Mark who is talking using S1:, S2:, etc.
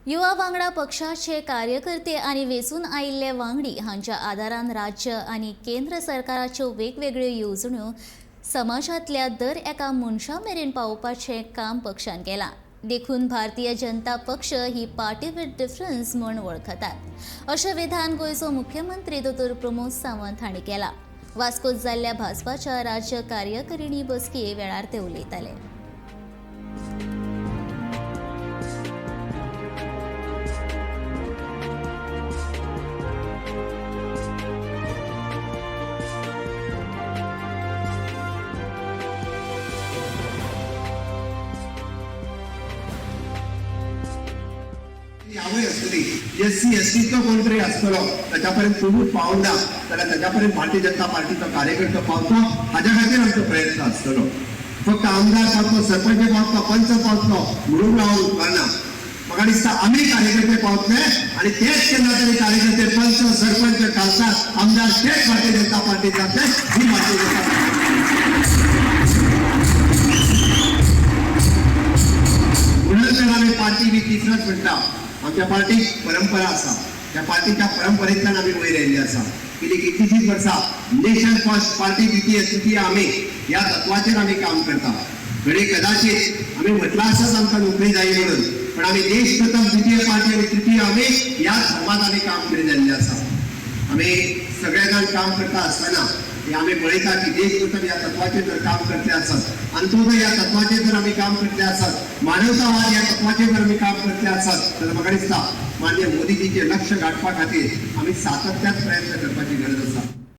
S1: युवा वांगडा पक्षाचे कार्यकर्ते आनी वेंचून आयिल्ले वांगडी हांच्या आदारान राज्य आनी केंद्र सरकाराच्यो वेगवेगळ्यो येवजण्यो समाजांतल्या दर एका मनशा मेरेन पावोवपाचें काम पक्षान केलां. देखून भारतीय जनता पक्ष ही पार्टी विथ डिफरन्स म्हूण वळखतात, अशें विधान गोंयचो मुख्यमंत्री दोतोर प्रमोद सावंत हांणी केलां. वास्कोत जाल्ल्या भाजपाच्या राज्य कार्यकारिणी बसके वेळार ते उलयताले.
S2: आवय आसतली, एस सी एस टीचो कोण तरी आसतलो, ताच्या पर्यंत कोणूच पावना जाल्यार ताच्या पर्यंत भारतीय जनता पार्टीचो कार्यकर्तो पावतलो, हाज्या खातीर आमचो प्रयत्न आसतलो. फक्त आमदार पावतलो, सरपंच पावतलो, पंच पावतलो म्हणून रावन उपकारना. म्हाका दिसता आमी कार्यकर्ते पावतले आनी तेच केन्ना तरी कार्यकर्ते, पंच, सरपंच, खासदार, आमदार तेच भारतीय जनता पार्टी जातले. ही भारतीय जनता पार्टी. म्हणून तर आमी पार्टी बी तिसरच म्हणटा. आमच्या पार्टीक परंपरा आसा. त्या पार्टीच्या परंपरेंतल्यान आमी वयर आयिल्ले आसा. गेली कितलीशींच वर्सां नेशन फर्स्ट, पार्टी द्वितीय, तृतीय आमी ह्या तत्वाचेर आमी काम करता. घडये कदाचित आमी म्हटलां आसत आमकां नोकरी जाय म्हणून, पण आमी देश प्रथम, द्वितीय पार्टी आनी तृतीय आमी ह्या धर्मात आमी काम करीत आयिल्ले आसा. आमी सगळे जाण काम करता आसतना हे आमी पळयता की देश प्रथम ह्या तत्वाचेर जर काम करतले आसत, अंत्योदय ह्या तत्वाचेर जर आमी काम करतले आसत, मानवतावाद ह्या तत्वाचेर जर आमी काम करतले आसत, जाल्यार म्हाका दिसता माननीय मोदीजीचें लक्ष गांठपा खातीर आमी सातत्यान प्रयत्न करपाची गरज आसा.